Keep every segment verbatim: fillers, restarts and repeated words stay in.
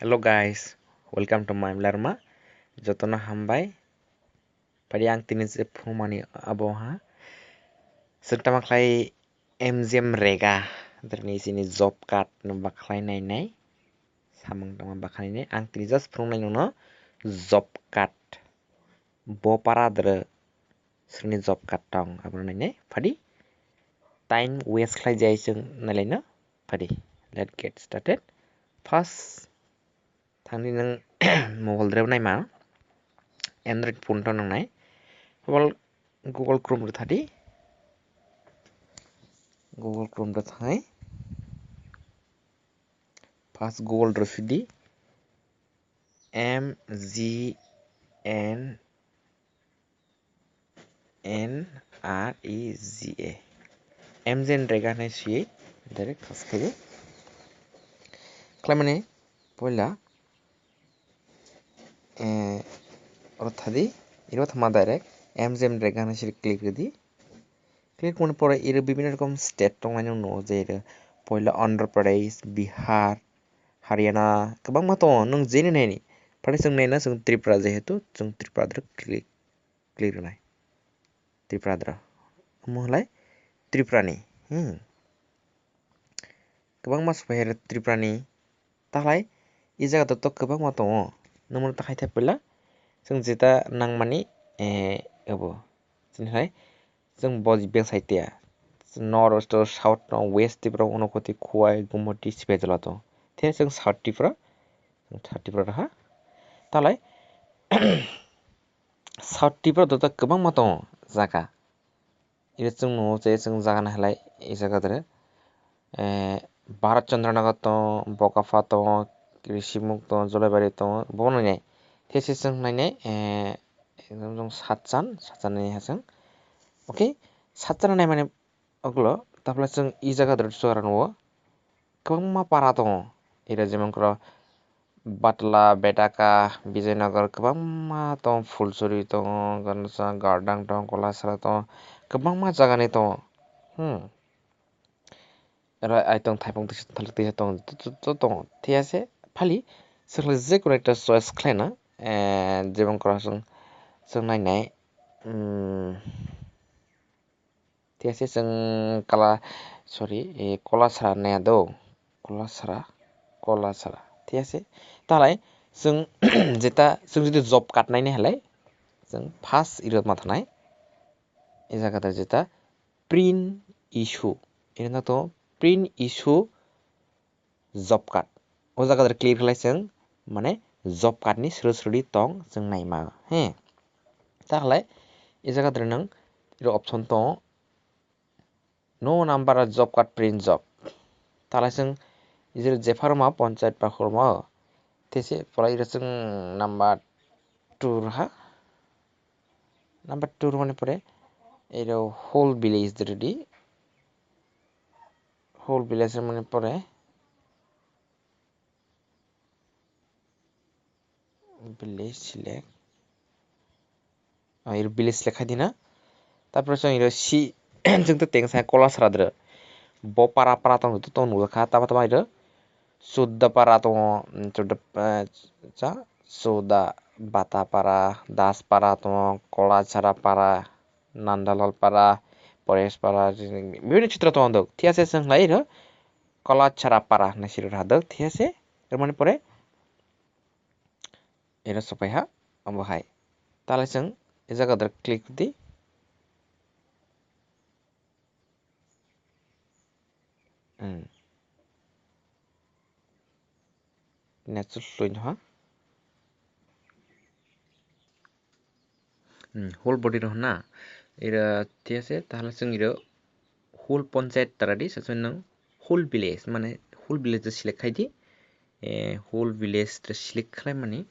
Hello guys, welcome to my vlog ma. Jotono hambai. Padi ang tini je phungmani abo ha. Sengtama khlai M G M rega. Dini sini job card no bakhlai nai nai. Samung tama bakhlai nai. Ang tini just phungnai nono job card. Bo para dre sini job card tong. Abo nai nai. Padi time waste khlai jai seng nai lai no. Padi. Let's get started. First, thangdi nang mobile rw naima. Android phone to nang nai. Google, Google Chrome rw thadi. Google Chrome rw thai. First Google rw sidi. M G N N R E G A. M G N rega hinwi swi direct khas khaidi. Khlaimani poila, eh, oro thadi, iro thama direct M G N rega hinwi swi click rwdi. Click mani pore iro bibhinno rokom state tongmani nugo je iro poila Andhra Pradesh, Bihar, Haryana kwbangma tongo, nwng jeni naini. Phare chwng naina chwng Tripura jehetu chwng Tripura direct click click rwnai. Tripura dra. Omo hwlai Tripurani. Hmm. Kwbangma swpaiher Tripurani. Tahlai i jaga to kwbangma tongo. Nwngmano takhai thai puila. Chwng jeta nangmani, eh, abo. Chini hai. Chwng bo beng side ya. North west to south no west Tripura Unakoti Khowai Gumoti Sipaijala tongo. Tei chwng south Tripura. Chwng south Tripura raha. Tahlai. South Tripura to kwbangma tongo jaga. Iro chwng nugo je chwng jaga nahalai i jaga dere. Eh, Bharat Chandra Nagar tongo, Bokapha tongo, Rishimukh tongo, Jolaibari tongo, bono nai. Tei se chwng nainai, eh, ekdom chwng satchan, satchan ni ha chwng. Okay, satchan naimani Oglo, taphla chwng i jaga dwrwt chwra nugo. Kwbangma para tongo. Ira jemon koro Batla, Betaka, Vijaynagar, kwbangma tongo, Phulsuri tongo, Gansa, Gardang tongo, Kolasra tongo, kwbangma jagani tongo. Hmm. Oro aitong thaipung tisa thalik tisa tongo, joto tongo. Thik ase, phali, chwng je kono ekta choice khlaina, eh, jemon koro chwng, chwng nainai, hmm, Thik ase, chwng kala, sorry, eh, Kolasra naya do. Kolasra, Kolasra. Thik ase. Tahlai chwng jeta, chwng jodi job card nainai halai, chwng first iro ma thanai. E jaga da jeta print issue. Iro na to print issue job card. O jaga dwrwt click khlai chwng, mane job card ni sro srodi tong chwng naima, he. Tahlai, e jaga dwrwt nwng, iro option tongo, no number job card print job. Tahlai chwng, ijero jephar ma panchayat ba khorma o. Tese pora iro chwng number two ha. Number two mani pore, iro whole village dwrwdi. Whole village mani pore, village select. Ah, iro village select khai dina. Tarpore chwng iro si, chwng to teng sa Kolasra dwrwt. Bo para para tong to tong nugkha, tama tama iro Sudda para tongo, mm, Sudda, eh, cha, Sudda, Bata para, Das para tongo, Kolachara para, Nandalal para, Paresh para, bibhinno chitra tongo dok. Thik ase, chwng lai iro Kolachara para hinwi siro rwdok, thik ase? Rwmani pore ero sopai ha, omo hai. Tahlai chwng e jaga dwrwt click di. Hmm. Next slide ha. Hmm, whole body rw na. Ira thik ase, tahlai chwng iro whole panchayat tara di, sasai nwng whole village, mane whole village select khai di. Eh, whole village select khlai mani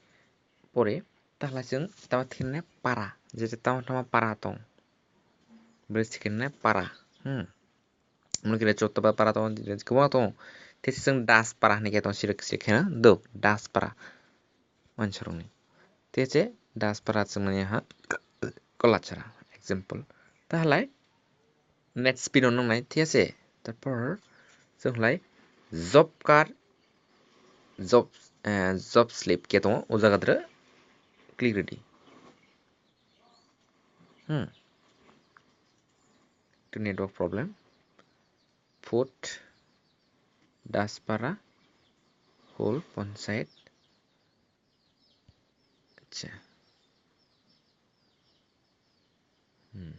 pore, tahlai chwng tama thikna para, je je tama tama para tong. Village thikna para. Hmm. Mungkin ada contoh para tongo, kwbangma tongo. Tei se chwng Das para hinwi khe tongo, sirek sirek khe na do Das para. Mansorokni. Tei se Das para chwng nai ha Kolachara example. Tahlai next pin o nungnai, thik ase? Tarpor chwng lai job card, job job slip khe tongo, o jaga dre click rwdi. Hmm. To network problem. Put Daspara whole panchayat. Acha. Hmm.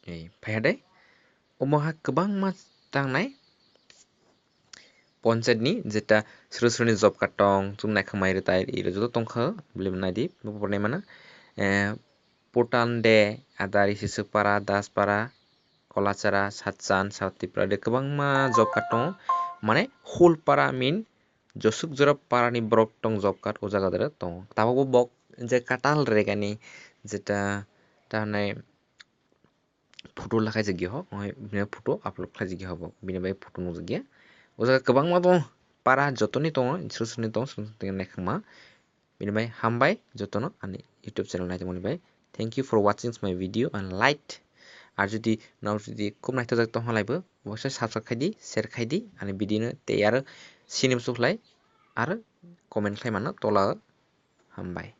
Ei, phaiha dai. Omo ha kwbangma tangnai. Panchayat ni jeta suru suru ni job card tong, chwng naikha mai rwtai, iro joto tongkha, bwlwi naidi, bo pornai mana. Eh, Putande, Adari, Sisupara, Daspara, Kolachara, Satchan, South Tripura, de kwbangma job card tongo. Mane, whole para mean, josuk jorap para ni borok tong job card o jaga dere tongo. Tabok bo bok je katal regani jeta, ta hwnai, photo lakhai jagya ho, oi bini photo upload khlai jagya ho bo, bini bai photo nukjakya. O jaga kwbangma tongo, para jotoni tongo, suru suru ni tongo, suru suru ni naikha ma. Bini bai hambai jotono ani YouTube channel naitongmani bai. Thank you for watching my video and like. Ar jodi nok jodi khub naithokjak tongkha laibo, obosai subscribe khaidi, share khaidi ani video no tei aro sini muchuk khlai aro comment khlai mano tola o. Hambai.